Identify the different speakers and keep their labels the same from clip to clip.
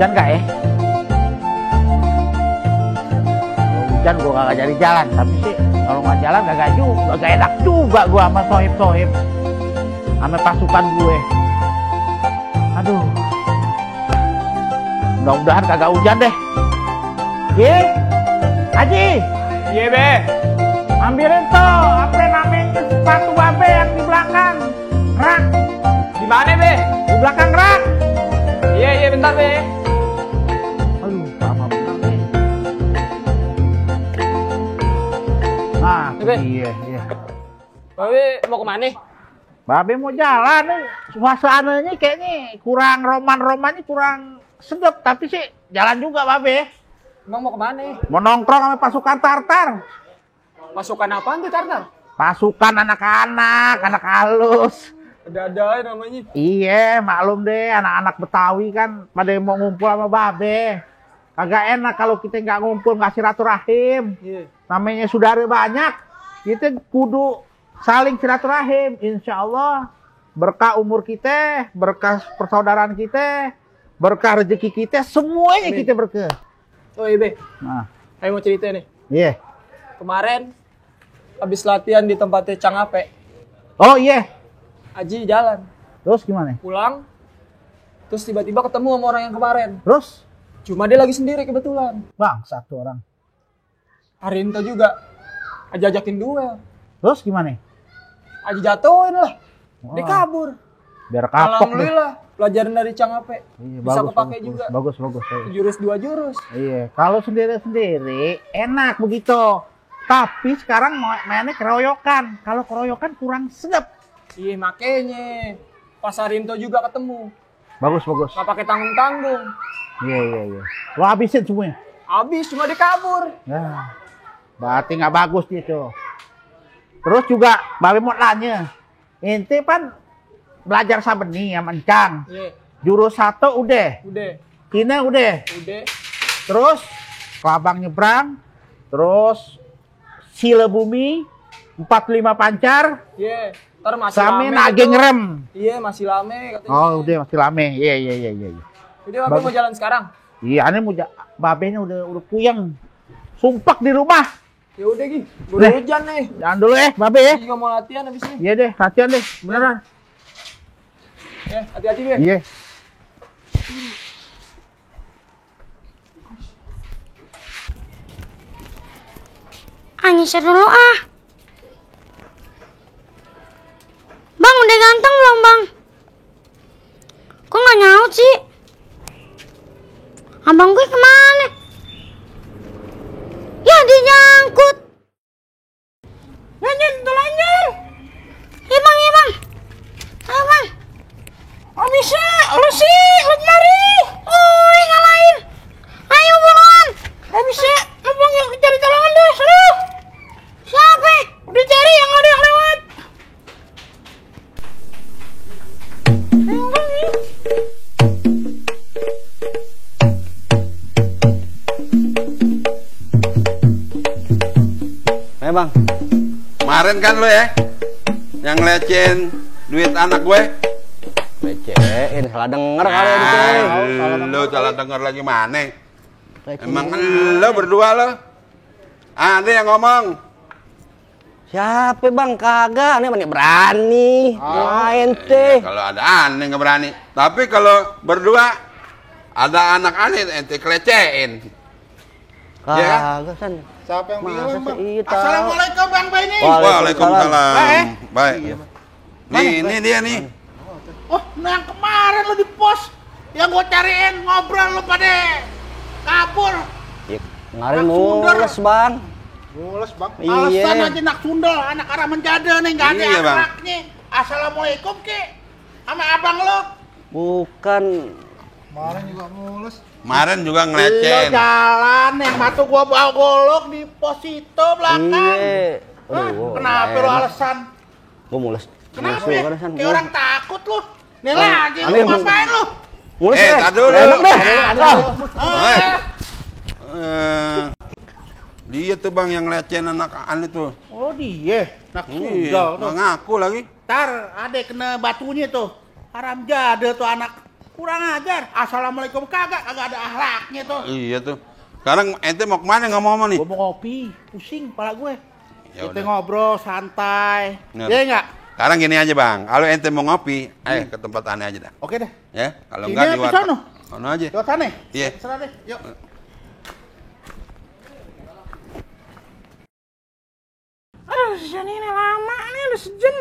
Speaker 1: hujan nggak ya? Kalau hujan gue kagak jadi jalan, tapi sih kalau nggak jalan kagak juga, gak enak juga gue sama sohib-sohib, sama pasukan gue. Aduh, mudah-mudahan kagak hujan deh. Ye, Haji.
Speaker 2: Iya be.
Speaker 1: Ambilin tuh apa namanya sepatu babe yang di belakang rak.
Speaker 2: Di mana be?
Speaker 1: Di belakang rak.
Speaker 2: Iya bentar be.
Speaker 1: Aduh, apa benar nih? Nah,
Speaker 2: Be.
Speaker 1: iya.
Speaker 2: Babe mau kemana?
Speaker 1: Babe mau jalan nih. Suasananya kayaknya kurang roman-romannya kurang sedap, tapi sih jalan juga Babe.
Speaker 2: Emang mau kemana?
Speaker 1: Mau nongkrong sama pasukan Tartar.
Speaker 2: Pasukan apaan tuh Tartar?
Speaker 1: Pasukan anak-anak, anak halus.
Speaker 2: Ada namanya.
Speaker 1: Iya, maklum deh, anak-anak Betawi kan pada mau ngumpul sama Babe. Kagak enak kalau kita nggak ngumpul, nggak silaturahim.
Speaker 2: Iya.
Speaker 1: Namanya saudara banyak, kita kudu saling silaturahim. Insya Allah berkah umur kita, berkah persaudaraan kita, berkah rezeki kita, semuanya
Speaker 2: Amin.
Speaker 1: kita berkah.
Speaker 2: Oh iya be.
Speaker 1: Nah,
Speaker 2: Saya mau cerita nih.
Speaker 1: iya.
Speaker 2: Kemarin habis latihan di tempatnya Cangape,
Speaker 1: Oh iya.
Speaker 2: Aji jalan,
Speaker 1: Terus gimana?
Speaker 2: pulang, terus tiba-tiba ketemu sama orang yang kemarin.
Speaker 1: Terus?
Speaker 2: Cuma dia lagi sendiri kebetulan.
Speaker 1: Bang, satu orang.
Speaker 2: Arinto juga ajakin duel.
Speaker 1: Terus gimana?
Speaker 2: Aji jatuhin lah. Dia
Speaker 1: Wah,
Speaker 2: kabur.
Speaker 1: biar kapok deh.
Speaker 2: Alhamdulillah, pelajaran dari Cangape.
Speaker 1: Iya,
Speaker 2: Bisa kepake juga.
Speaker 1: Bagus.
Speaker 2: Jurus 2 jurus.
Speaker 1: Iya, kalau sendiri-sendiri enak begitu. Tapi sekarang mainnya keroyokan. Kalau keroyokan kurang sedap.
Speaker 2: Iya makanya. Pas Arinto juga ketemu.
Speaker 1: Bagus.
Speaker 2: Gak pakai tanggung-tanggung.
Speaker 1: Iya. Lo habisin semuanya.
Speaker 2: Habis cuma dia kabur.
Speaker 1: Ya, berarti nggak bagus gitu. Terus juga Babe mau nanya. Ente kan belajar sabeni sama Encang.
Speaker 2: Iya.
Speaker 1: Jurus 1 udah.
Speaker 2: Udah.
Speaker 1: Kina udah. Terus kelabang nyebrang. Terus sila bumi. 45 pancar.
Speaker 2: Iya. Ntar masih
Speaker 1: Sampai
Speaker 2: lame
Speaker 1: nage
Speaker 2: tuh.
Speaker 1: ngerem.
Speaker 2: Iya masih lame katanya.
Speaker 1: Oh udah masih lame. Iya.
Speaker 2: Jadi Babe mau jalan sekarang.
Speaker 1: Iya, aneh mau Babenya udah puyeng. Sumpek di rumah.
Speaker 2: Ya udah Gi.
Speaker 1: Udah.
Speaker 2: Udah hujan nih.
Speaker 1: Jangan dulu Babe ya.
Speaker 2: Juga mau latihan abis ini.
Speaker 1: Iya deh, latihan deh, beneran.
Speaker 2: Ya hati-hati Be.
Speaker 1: Iya.
Speaker 3: Nyisir dulu ah. Bang udah ganteng belum bang? Kok nggak nyaut sih? Abang gue kemana? Ya dia nyangkut. Lanjut. Iya bang. Ayo bang. Oh bisa, lu sih, lu kemari. Oh ngalahin. Ayo buruan. Oh bisa, abang yang cari tolongan deh, seru. Siapa? Udah cari yang ada yang lewat.
Speaker 4: Bang, kemarin kan lo ya yang ngelecehin duit anak gue.
Speaker 5: Lecehin, salah denger kali ya itu.
Speaker 4: Lo salah denger lagi mana? Emang lo berdua lo? Ada yang ngomong.
Speaker 5: Siapa bang? Kagak, ini mana berani main teh.
Speaker 4: Kalau ada aneh nggak berani. Tapi kalau berdua ada anak aneh ente kelecehin.
Speaker 5: Kagak san.
Speaker 6: Siapa yang bilang, Bang?
Speaker 1: Assalamualaikum Bang Benny.
Speaker 4: Waalaikumsalam. Baik.
Speaker 5: Iya,
Speaker 4: Ini dia nih.
Speaker 1: Oh, yang kemarin lo di pos yang gue cariin ngobrol lo pada kabur.
Speaker 5: Kemarin mules bang.
Speaker 6: Mules, Bang.
Speaker 1: Alasan
Speaker 5: Iya.
Speaker 1: aja nak sundel, anak arah menjada nih, nggak ada
Speaker 4: Iya, Bang.
Speaker 1: akhlaknya. Assalamualaikum Ki, sama abang lo.
Speaker 5: Bukan.
Speaker 6: Kemarin juga mules.
Speaker 4: Kemarin juga
Speaker 1: Lo
Speaker 4: ngelecehin.
Speaker 1: jalan yang satu gua bawa golok di pos itu belakang.
Speaker 5: Iya.
Speaker 1: Hah?
Speaker 5: Aduh,
Speaker 1: Kenapa
Speaker 5: nggak
Speaker 1: lo
Speaker 5: enak.
Speaker 1: alasan?
Speaker 5: Gua mules.
Speaker 1: Kenapa
Speaker 5: Mules
Speaker 1: ya?
Speaker 5: juga, San.
Speaker 1: Kayak orang takut lo. Nih lagi
Speaker 5: aneh,
Speaker 1: lo ngapain lo?
Speaker 5: Mules ya?
Speaker 4: tar dulu.
Speaker 5: Enak deh.
Speaker 4: Dia tuh bang yang ngelecehin anak aneh tuh.
Speaker 1: Oh dia, nak sundel
Speaker 4: Iya,
Speaker 1: tuh.
Speaker 4: nggak ngaku lagi.
Speaker 1: Ntar ada kena batunya tuh. Haram jada tuh anak. Kurang ajar. Assalamualaikum kagak ada akhlaknya tuh.
Speaker 4: Iya tuh. Sekarang ente mau kemana ngomong-ngomong nih?
Speaker 1: Gue mau ngopi, pusing kepala gue.
Speaker 4: Ya
Speaker 1: Kita
Speaker 4: udah.
Speaker 1: ngobrol santai.
Speaker 4: Bener.
Speaker 1: Iya enggak?
Speaker 4: Sekarang gini aja bang, kalau ente mau ngopi, ke tempat aneh aja dah.
Speaker 1: Oke deh.
Speaker 4: Ya, kalau
Speaker 1: Sini
Speaker 4: enggak di
Speaker 1: apa
Speaker 4: warteg.
Speaker 1: sono?
Speaker 4: Sono aja.
Speaker 1: Lewat sana.
Speaker 4: Iya.
Speaker 1: Serah deh. Yuk.
Speaker 3: Aduh, sejam ini lama nih, udah sejam.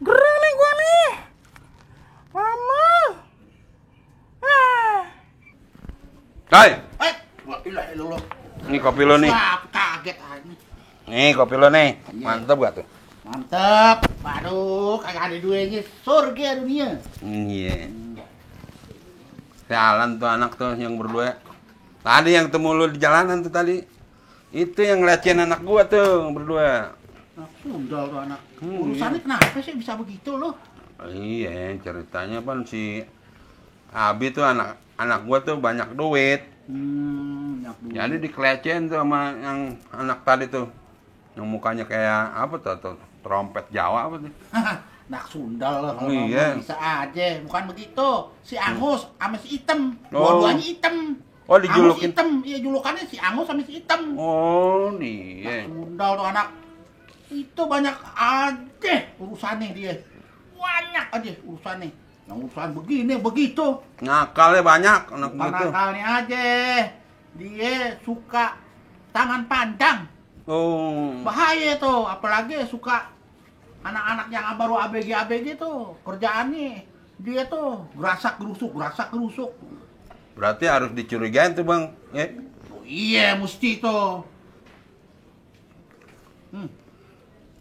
Speaker 3: Gerah nih gua nih. Lama.
Speaker 4: Hai,
Speaker 1: Wah, ilah lu.
Speaker 4: ini kopi lo nih.
Speaker 1: Wah, kaget aja.
Speaker 4: Nih kopi lo nih. Mantap gak tuh?
Speaker 1: Mantep. Waduh, kagak ada duanya. Surga dunia.
Speaker 4: Iya. Sialan tuh anak tuh yang berdua. Tadi yang temu lu di jalanan tuh tadi. Itu yang ngelecehin anak gua tuh berdua.
Speaker 1: Nah, sundal tuh anak. Urusannya kenapa sih bisa begitu loh?
Speaker 4: Iya, ceritanya kan si Abi tuh anak gua tuh banyak duit.
Speaker 1: Banyak duit.
Speaker 4: Jadi dikelecehin tuh sama yang anak tadi tuh. Yang mukanya kayak apa tuh? Trompet Jawa apa tuh?
Speaker 1: Nak sundal loh kalau
Speaker 4: Iya.
Speaker 1: ngomong bisa aja. Bukan begitu. Si Angus sama si Item.
Speaker 4: Oh.
Speaker 1: Dua-duanya Item.
Speaker 4: Oh, dijulukin.
Speaker 1: Angus Item. Iya, julukannya si Angus sama si Item.
Speaker 4: Oh,
Speaker 1: Nak
Speaker 4: nih.
Speaker 1: sundal tuh anak. Itu banyak aja urusannya dia. Banyak aja urusannya. Yang urusan begini, begitu.
Speaker 4: Ngakalnya banyak anak gua tuh.
Speaker 1: Nakalnya aja. Dia suka tangan pandang.
Speaker 4: Oh.
Speaker 1: Bahaya tuh, apalagi suka anak-anak yang baru ABG tuh. Kerjaannya dia tuh gerasak gerusuk.
Speaker 4: Berarti harus dicurigain tuh, Bang. Ya.
Speaker 1: Oh, iya, mesti tuh.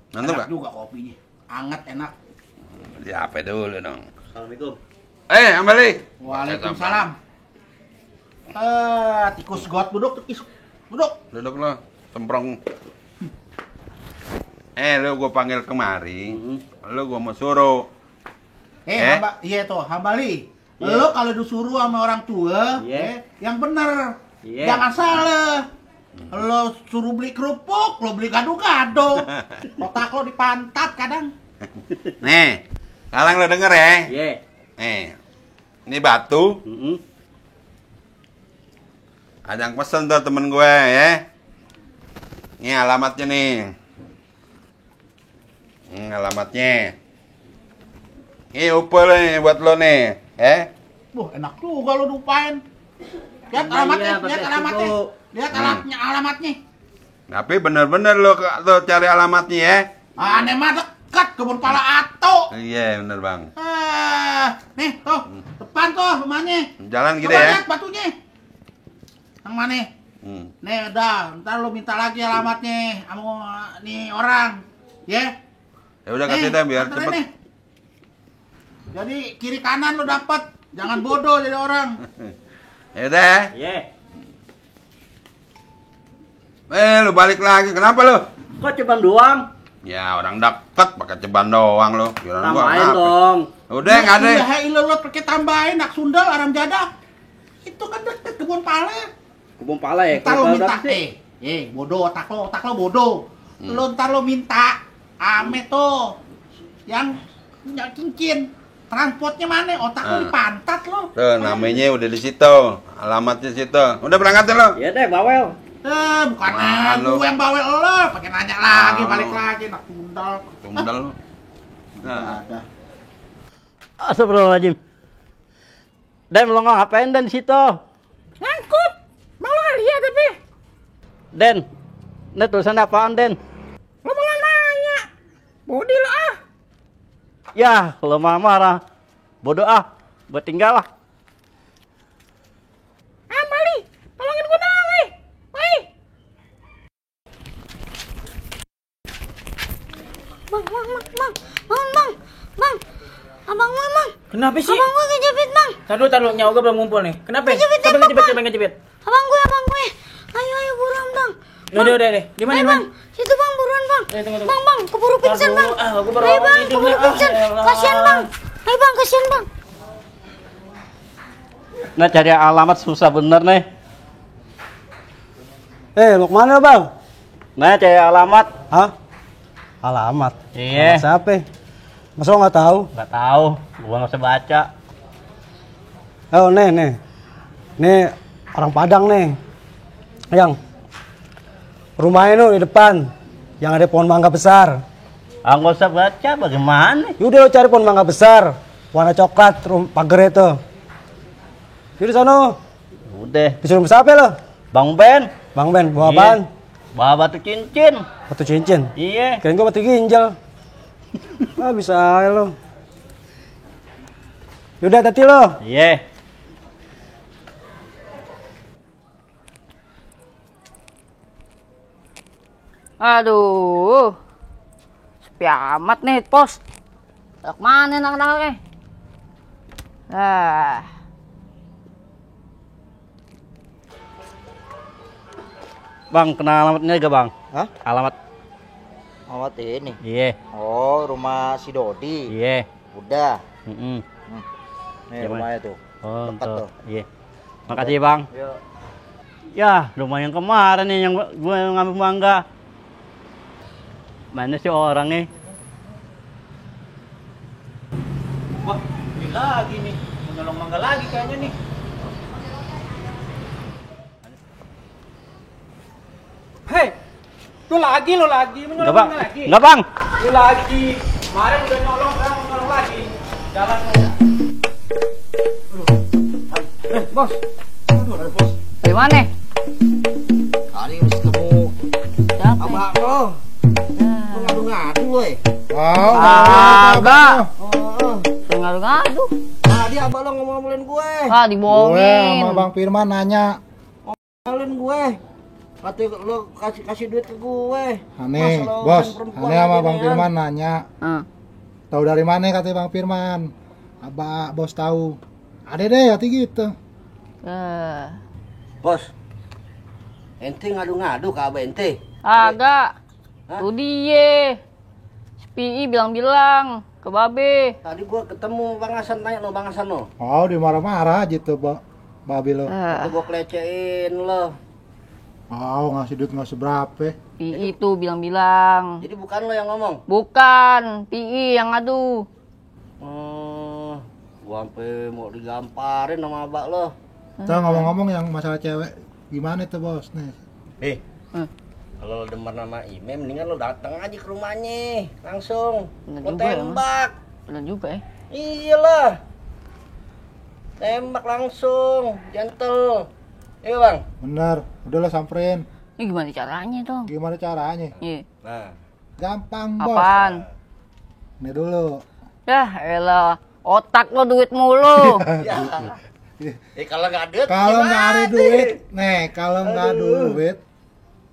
Speaker 4: Mantap
Speaker 1: Enak
Speaker 4: gak?
Speaker 1: juga kopinya. Anget, enak.
Speaker 4: Beli apa dulu dong?
Speaker 5: Assalamualaikum.
Speaker 4: Ambali.
Speaker 1: Waalaikumsalam. Tikus got duduk. Duduk.
Speaker 4: Duduk lo, semprong. Lu gua panggil kemari. Lu gua mau suruh.
Speaker 1: Iya tuh, Hambali. Lo kalau disuruh sama orang tua, yang bener. Jangan salah. Lo suruh beli kerupuk, lo beli gado-gado. Otak lo dipantat kadang.
Speaker 4: Nih, sekarang lo denger ya.
Speaker 5: Iya.
Speaker 4: Nih, ini batu. Ada yang pesen tuh temen gue ya. Ini alamatnya nih. Alamatnya. Ini upel nih buat lo nih.
Speaker 1: Wah, enak juga lo lupain. Lihat alamatnya. Lihat alamatnya.
Speaker 4: Tapi bener-bener lo tuh cari alamatnya ya.
Speaker 1: Aneh mah dekat kebun pala ato.
Speaker 4: Iya bener bang.
Speaker 1: Nih tuh, depan tuh rumahnya.
Speaker 4: Jalan gitu
Speaker 1: Coba
Speaker 4: ya.
Speaker 1: lihat batunya. Yang mana? Nih udah, ntar lo minta lagi alamatnya sama nih orang. Ya.
Speaker 4: Ya udah kasih dah biar
Speaker 1: anterin
Speaker 4: cepet.
Speaker 1: nih. Jadi kiri kanan lo dapet. Jangan bodoh jadi orang.
Speaker 4: Ya udah.
Speaker 5: Iya.
Speaker 4: Lu balik lagi. Kenapa lu?
Speaker 5: Kok cuma doang?
Speaker 4: Ya orang deket pakai ceban doang lo. Giliran gua
Speaker 5: Tambahin
Speaker 4: apa?
Speaker 5: dong.
Speaker 4: Udah nggak ada.
Speaker 1: Ya lo pakai tambahin nak sundal aram jadah. Itu kan deket kebun pala.
Speaker 5: Kebun pala ya.
Speaker 1: Ntar lo
Speaker 5: Kebun
Speaker 1: minta
Speaker 5: pala sih.
Speaker 1: bodoh otak lo bodoh. Lo ntar lo minta ame tuh yang punya cincin. Transportnya mana? Otak lo di pantat lo.
Speaker 4: Tuh namanya udah di situ. Alamatnya situ. Udah berangkat lo.
Speaker 5: Iya deh, bawel.
Speaker 1: Bukan
Speaker 4: Apaan lo?
Speaker 1: gue yang bawel lo, pakai nanya lagi,
Speaker 4: Apaan
Speaker 1: balik
Speaker 4: lo?
Speaker 1: lagi, nak tundal.
Speaker 4: Tunggal lo. Nah.
Speaker 1: Ada.
Speaker 5: Astagfirullahaladzim. Den, lo ngapain Den di situ?
Speaker 3: Ngangkut. Mau lo lihat tapi.
Speaker 5: Den, ini tulisan apaan Den?
Speaker 3: Lo malah nanya. Bodi lo ah.
Speaker 5: Ya, lo marah. Bodoh ah, bertinggal lah.
Speaker 3: Bali, tolongin gue dong, weh. Weh. Bang. Abang gue, Bang.
Speaker 2: Kenapa sih?
Speaker 3: Abang gue kejepit, Bang.
Speaker 2: Taruh nyawa gue belum ngumpul nih. Kenapa?
Speaker 3: Kejepit,
Speaker 2: Siapa
Speaker 3: tembak,
Speaker 2: ngejepit?
Speaker 3: Bang.
Speaker 2: Siapa ngejepit?
Speaker 3: Abang gue. Ayo buruan, Bang.
Speaker 2: Udah deh. Di mana?
Speaker 3: Ayo,
Speaker 2: Di
Speaker 3: Bang.
Speaker 2: mana?
Speaker 3: Situ, Bang, buruan, Bang.
Speaker 2: Tunggu.
Speaker 3: Bang, keburu pingsan, Bang.
Speaker 2: Gue baru
Speaker 3: Ayo, Bang,
Speaker 2: hidup
Speaker 3: keburu
Speaker 2: nih.
Speaker 3: pingsan.
Speaker 2: Elah.
Speaker 3: Kasian, Bang. Ayo, Bang, kasian, Bang.
Speaker 5: Nah, cari alamat susah bener nih.
Speaker 7: Mau kemana bang?
Speaker 5: Nah, cari alamat.
Speaker 7: Hah? Alamat?
Speaker 5: Iya.
Speaker 7: Alamat siapa? Masa lo nggak tahu?
Speaker 5: Nggak tahu, gua nggak bisa baca.
Speaker 7: Oh, nih. Nih orang Padang nih. Yang rumahnya tuh di depan. Yang ada pohon mangga besar.
Speaker 5: Nggak usah baca, bagaimana?
Speaker 7: Yaudah lo cari pohon mangga besar. Warna coklat, pagar itu. Yaudah sana.
Speaker 5: Udah.
Speaker 7: Disuruh siapa lo?
Speaker 5: Bang Ben.
Speaker 7: Bang Ben, bawa
Speaker 5: Iya.
Speaker 7: apaan?
Speaker 5: Bawa batu cincin.
Speaker 7: Batu cincin.
Speaker 5: Iya.
Speaker 7: Kirain gua batu ginjal. Ah, bisa aja lo. Yaudah, hati lo.
Speaker 5: Iya.
Speaker 3: Aduh. Sepi amat nih, Pos. Mana anak-anaknya?
Speaker 5: Bang, kenal alamatnya gak bang?
Speaker 8: Hah?
Speaker 5: Alamat.
Speaker 8: Awat ini.
Speaker 5: Iya.
Speaker 8: Oh, rumah si Dodi.
Speaker 5: Iya.
Speaker 8: Udah.
Speaker 5: Mm-mm.
Speaker 8: Nih
Speaker 5: Gimana?
Speaker 8: rumahnya tuh.
Speaker 5: Oh,
Speaker 8: Dekat
Speaker 5: tuh.
Speaker 8: tuh.
Speaker 5: Iya. Makasih bang.
Speaker 8: Yuk.
Speaker 5: Ya, rumah yang kemarin nih yang gue ngambil mangga. Mana sih orangnya? Wah, ini lagi nih. Mau nyolong mangga lagi kayaknya nih.
Speaker 2: Hei, lo lagi
Speaker 5: Enggak bang. Enggak bang.
Speaker 2: Lu lagi. Kemarin udah nyolong, sekarang mau nyolong lagi. Jalan lo.
Speaker 6: Bos.
Speaker 3: Dari mana?
Speaker 8: Tadi habis ketemu
Speaker 3: Siapa?
Speaker 8: abang lo. Lu ngadu-ngadu lo ya?
Speaker 6: Wow.
Speaker 3: Agak.
Speaker 8: Oh,
Speaker 3: Ngadu-ngadu.
Speaker 8: tadi abang lo ngomongin gue.
Speaker 3: Ah,
Speaker 6: Gue
Speaker 3: dibohongin.
Speaker 6: sama Bang Firman nanya.
Speaker 8: Ngomongin gue. Katanya lo kasih duit ke gue.
Speaker 6: Aneh,
Speaker 8: Masa lo
Speaker 6: bos.
Speaker 8: urusan perempuan
Speaker 6: Aneh sama
Speaker 8: lagi
Speaker 6: Bang
Speaker 8: nih,
Speaker 6: Firman nanya.
Speaker 3: Ah.
Speaker 6: Tahu dari mana katanya Bang Firman? Abah bos tahu. Ada deh hati gitu.
Speaker 8: Bos. Ente ngadu-ngadu ke abah ente.
Speaker 3: Agak.
Speaker 8: Hah?
Speaker 3: Tuh dia. SPI bilang-bilang ke Babe.
Speaker 8: Tadi gue ketemu Bang Hasan, tanya lo Bang Hasan lo.
Speaker 6: Oh, dia marah-marah gitu, Babi lo.
Speaker 8: Kata gue kelecehin lo.
Speaker 6: Oh, ngasih duit nggak seberapa.
Speaker 3: PI itu bilang-bilang.
Speaker 8: Jadi bukan lo yang ngomong.
Speaker 3: Bukan, PI yang ngadu.
Speaker 8: Gua sampai mau digamparin sama abak lo.
Speaker 6: Tuh ngomong-ngomong yang masalah cewek, gimana tuh bos nih?
Speaker 8: Kalau lo demen sama Ime, mendingan lo datang aja ke rumahnya langsung.
Speaker 3: Bener
Speaker 8: Lo
Speaker 3: juga ya,
Speaker 8: tembak.
Speaker 3: Bener juga ya.
Speaker 8: Iyalah. Tembak langsung, gentle. Iya bang.
Speaker 6: Bener, udah lo samperin.
Speaker 3: Ini gimana caranya dong?
Speaker 6: Gimana caranya?
Speaker 3: Iya.
Speaker 8: Nah,
Speaker 6: Gampang bos.
Speaker 3: Apaan?
Speaker 6: Nih dulu.
Speaker 3: Yah elah. Otak lo duit mulu.
Speaker 8: ya. Kalau nggak ada,
Speaker 6: Kalau nggak ada duit, kalau nggak ada duit,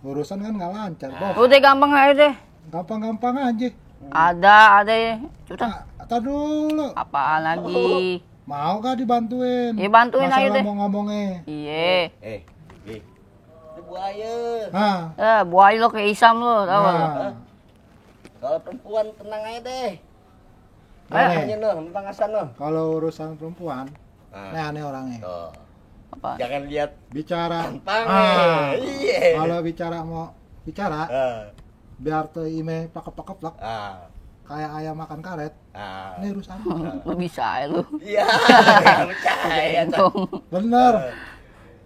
Speaker 6: urusan kan nggak lancar bos.
Speaker 3: Udah gampang aja deh.
Speaker 6: Gampang-gampang aja.
Speaker 3: Ada ya. Cepetan.
Speaker 6: Tar dulu.
Speaker 3: Apaan lagi?
Speaker 6: Mau gak dibantuin?
Speaker 3: Ya, bantuin aja
Speaker 6: Masalah
Speaker 3: deh.
Speaker 6: mau ngomongnya.
Speaker 3: Iya.
Speaker 8: ini buaya.
Speaker 6: Nah,
Speaker 3: Buaya lo kayak Isam lo, tau gak lo?
Speaker 6: nah.
Speaker 8: Kalau perempuan tenang aja deh.
Speaker 6: Nih,
Speaker 8: Tanya lo, Bang Hasan lo.
Speaker 6: kalau urusan perempuan,
Speaker 8: Nah,
Speaker 6: aneh orangnya.
Speaker 8: tuh.
Speaker 3: Apa?
Speaker 8: Jangan lihat
Speaker 6: Bicara,
Speaker 8: gampang. Iya.
Speaker 6: kalau bicara mau bicara,
Speaker 8: Ah,
Speaker 6: biar tuh ime pakep-pakep
Speaker 8: ah,
Speaker 6: kayak ayam makan karet.
Speaker 8: ah.
Speaker 6: Ini urusan.
Speaker 3: Lo bisa ya lo.
Speaker 8: Iya, nggak percaya.
Speaker 3: Dong.
Speaker 6: Bener.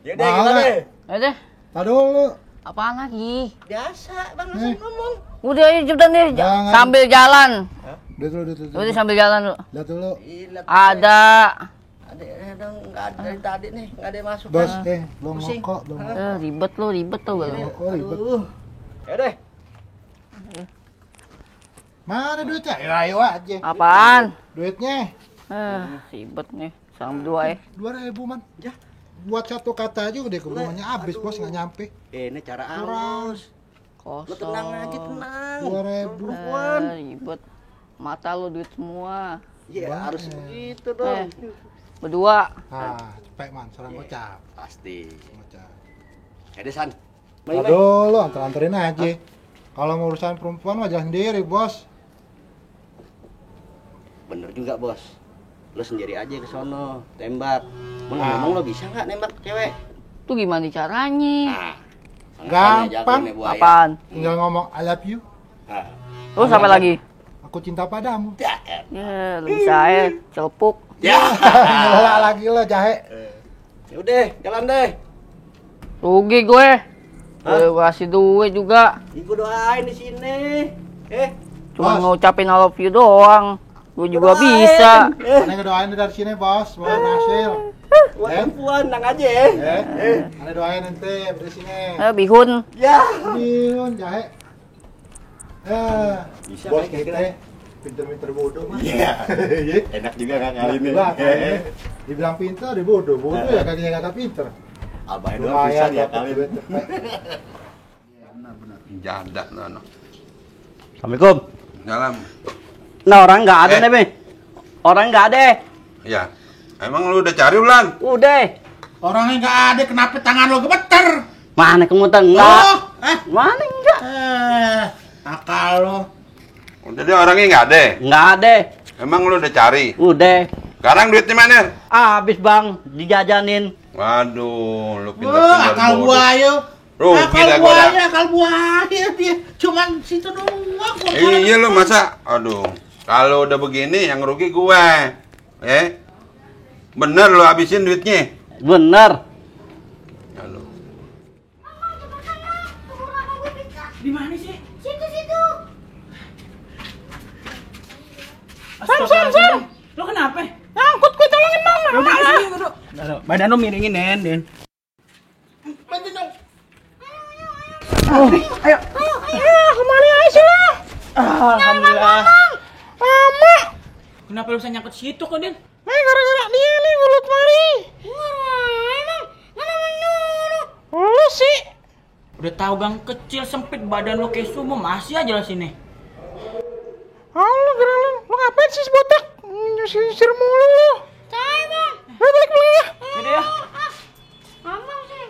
Speaker 8: Yaudah,
Speaker 6: Mau
Speaker 8: gimana?
Speaker 6: nggak?
Speaker 3: Udah.
Speaker 6: Tar dulu.
Speaker 3: Apaan lagi?
Speaker 8: Biasa, Bang Hasan
Speaker 6: Nih.
Speaker 8: ngomong.
Speaker 3: Udah aja cepetan deh.
Speaker 6: Jangan.
Speaker 3: Sambil jalan.
Speaker 6: Lihat dulu, lihat dulu.
Speaker 3: Udah sambil jalan lo.
Speaker 6: Lihat dulu.
Speaker 8: Gila,
Speaker 3: Ada.
Speaker 8: ada nggak ada dari tadi nih, nggak ada yang masuk.
Speaker 6: Bos,
Speaker 8: kan?
Speaker 6: belum
Speaker 8: Pusing.
Speaker 6: ngokok, belum ngokok.
Speaker 3: Ribet lo, ribet tuh lo.
Speaker 6: Ngokok ribet.
Speaker 8: Yaudah.
Speaker 6: Mana duitnya? Ya, ayo aja.
Speaker 3: Apaan?
Speaker 6: Duitnya
Speaker 3: Ribet nih. Sama berdua ya.
Speaker 6: 2.000 man. Ya. Buat satu kata aja udah ke rumahnya habis bos, nggak nyampe.
Speaker 8: Ini cara
Speaker 6: Kurang.
Speaker 8: halus. Lo
Speaker 3: Kosong.
Speaker 8: tenang aja, tenang.
Speaker 6: 2.000.
Speaker 3: Ribet. Mata lo duit semua.
Speaker 8: Iya,
Speaker 6: Bang.
Speaker 8: harus begitu dong.
Speaker 3: Berdua.
Speaker 6: Ah, cepet man, serang gocap.
Speaker 8: Pasti.
Speaker 6: Gocap.
Speaker 8: San.
Speaker 6: Aduh, lo anterin aja. Kalau mau urusan perempuan wajah sendiri, bos.
Speaker 8: Bener juga, Bos. Lo sendiri aja ke sono, tembak. Ngomong lo bisa nggak nembak cewek?
Speaker 3: Tuh gimana caranya?
Speaker 8: Nah,
Speaker 6: Gampang.
Speaker 3: Apaan?
Speaker 6: Tinggal ngomong I love you.
Speaker 3: Terus apa lagi?
Speaker 6: Aku cinta padamu.
Speaker 3: Ya, lu bisa ya. Celepuk.
Speaker 8: Ya.
Speaker 6: Ngelola lagi lo jahe.
Speaker 8: Yaudah, jalan deh.
Speaker 3: Rugi gue. Gue kasih duit juga.
Speaker 8: Ibu doain di sini.
Speaker 3: Cuma
Speaker 6: Bos.
Speaker 3: ngucapin I love you doang. Gue juga
Speaker 8: Doain.
Speaker 3: bisa.
Speaker 6: Aneh ngedoain dari sini bos, mau berhasil.
Speaker 8: Buat perempuan, nang aja ya.
Speaker 6: Aneh doain ente dari sini.
Speaker 3: Bihun.
Speaker 8: Ya.
Speaker 6: Bihun jahe.
Speaker 8: Bisa
Speaker 6: Bos
Speaker 8: kayak gitu.
Speaker 6: kita pinter-pinter bodoh mah.
Speaker 8: Iya. Enak juga ngakalin nih.
Speaker 6: Dibilang pinter, bodoh ya kagak pinter.
Speaker 8: Abah doang bisa diakalin.
Speaker 4: Jadak no.
Speaker 5: Assalamualaikum.
Speaker 4: Salam.
Speaker 5: Nah orang nggak ada nih, Be. Orang nggak ada.
Speaker 4: Ya. Emang lu udah cari Ulan?
Speaker 5: Udah.
Speaker 1: Orangnya nggak ada, kenapa tangan lo gemeter?
Speaker 5: Mana kemudian enggak?
Speaker 1: Oh,
Speaker 5: Mana enggak?
Speaker 1: akal lo.
Speaker 4: Jadi orangnya nggak ada.
Speaker 5: Nggak ada.
Speaker 4: Emang lu udah cari?
Speaker 5: Udah.
Speaker 4: Sekarang duitnya mana?
Speaker 5: Habis bang, dijajanin.
Speaker 4: Waduh, lu pintar-pintar
Speaker 1: Akal
Speaker 4: bodoh.
Speaker 1: buaya.
Speaker 4: Rugi dah gua dah.
Speaker 1: Akal buaya dia. Cuman situ doang.
Speaker 4: Iya lu masa, aduh. Kalau udah begini yang rugi gue. Bener lu habisin duitnya.
Speaker 5: Bener.
Speaker 4: Ya lu.
Speaker 2: Di mana sih?
Speaker 3: Situ.
Speaker 2: Sam. Lo kenapa?
Speaker 3: Angkut gue tolongin bang.
Speaker 2: Udah sini dulu. Badan lo miringin, Den.
Speaker 3: Ayo, kemana aja lo?
Speaker 2: Alhamdulillah.
Speaker 3: Lama.
Speaker 2: Kenapa lo bisa nyangkut situ kok, Den?
Speaker 3: Gara-gara dia nih ngulut mari. Emang mana menurut? Lu sih.
Speaker 2: Udah tahu gang kecil sempit badan lo kayak sumo masih aja lo sini.
Speaker 3: Lu gerak lu ngapain sih botak? Nyusir mulu lu. Cai bang. Balik dulu ya.
Speaker 2: Jadi ya.
Speaker 3: Ngomong sih.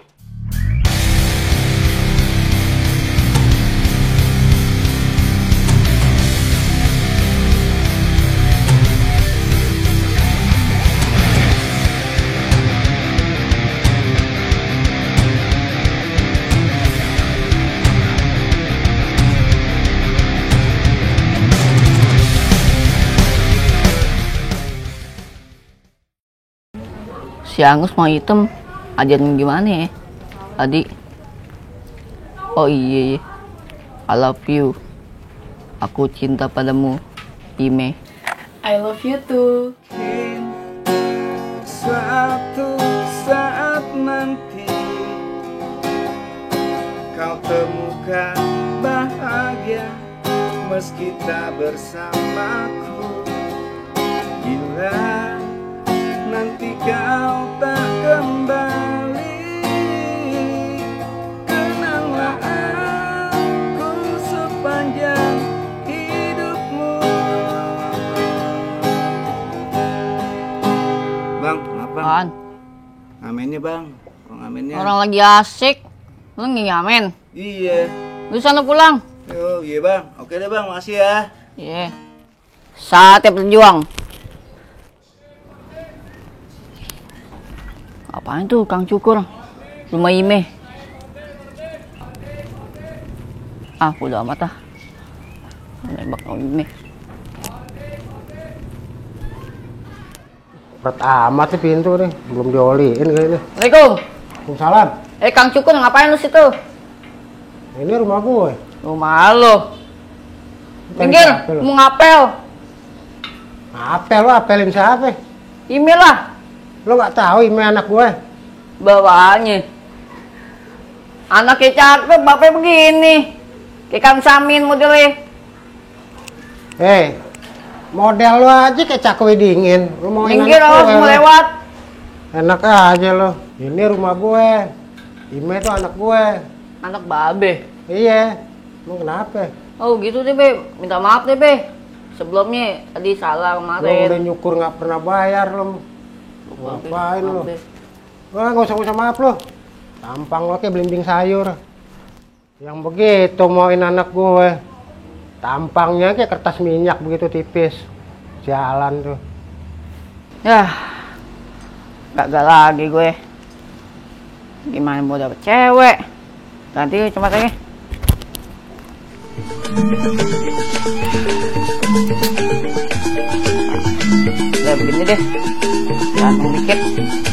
Speaker 3: Si Angus mau hitam, ajarin gimana ya? Tadi. Oh iya. I love you. Aku cinta padamu, Ime.
Speaker 9: I love you too.
Speaker 10: Suatu saat nanti kau temukan bahagia meski tak bersamaku. Bila nanti kau tak kembali, kenanglah aku sepanjang hidupmu. Bang, apa?
Speaker 3: Apaan?
Speaker 10: Ngamennya bang, ngamennya.
Speaker 3: Orang lagi asik. Lu ngamen?
Speaker 10: Iya.
Speaker 3: Lu sana pulang.
Speaker 10: Oh iya bang, oke deh bang, makasih ya.
Speaker 3: Iya. Saatnya berjuang. Apaan tuh Kang Cukur? Rumah Ime. Udah amat ah. Nembak Kang Ime.
Speaker 7: Berat amat sih pintu nih, belum dioliin kayaknya.
Speaker 3: Assalamualaikum.
Speaker 7: Waalaikumsalam.
Speaker 3: Kang Cukur ngapain lu situ?
Speaker 7: Ini rumah gue.
Speaker 3: Rumah lu. Pinggir, mau ngapel.
Speaker 7: Apel lo, apelin siapa?
Speaker 3: Ime lah.
Speaker 7: Lo nggak tahu Ime anak gue?
Speaker 3: Bawaannya. Anaknya cakep, bapaknya begini. Kayak Kang Samin modelnya.
Speaker 7: Model lo aja kayak cakwe dingin. Lo mau
Speaker 3: Pinggir, awas mau lewat.
Speaker 7: Enak aja lo. Ini rumah gue. Ime tuh anak gue.
Speaker 3: Anak babe.
Speaker 7: Iya. Lo kenapa?
Speaker 3: Oh gitu deh be, minta maaf deh be. Sebelumnya tadi salah
Speaker 7: Lo
Speaker 3: kemarin.
Speaker 7: udah nyukur nggak pernah bayar lo. Ngapain lo? Wah nggak usah maaf lo. Tampang lo kayak belimbing sayur. Yang begitu mauin anak gue. Tampangnya kayak kertas minyak begitu tipis. Jalan tuh.
Speaker 3: Yah, gagal lagi gue. Gimana mau dapet cewek? Nanti cuma tanya. Udah begini deh. Gantung dikit.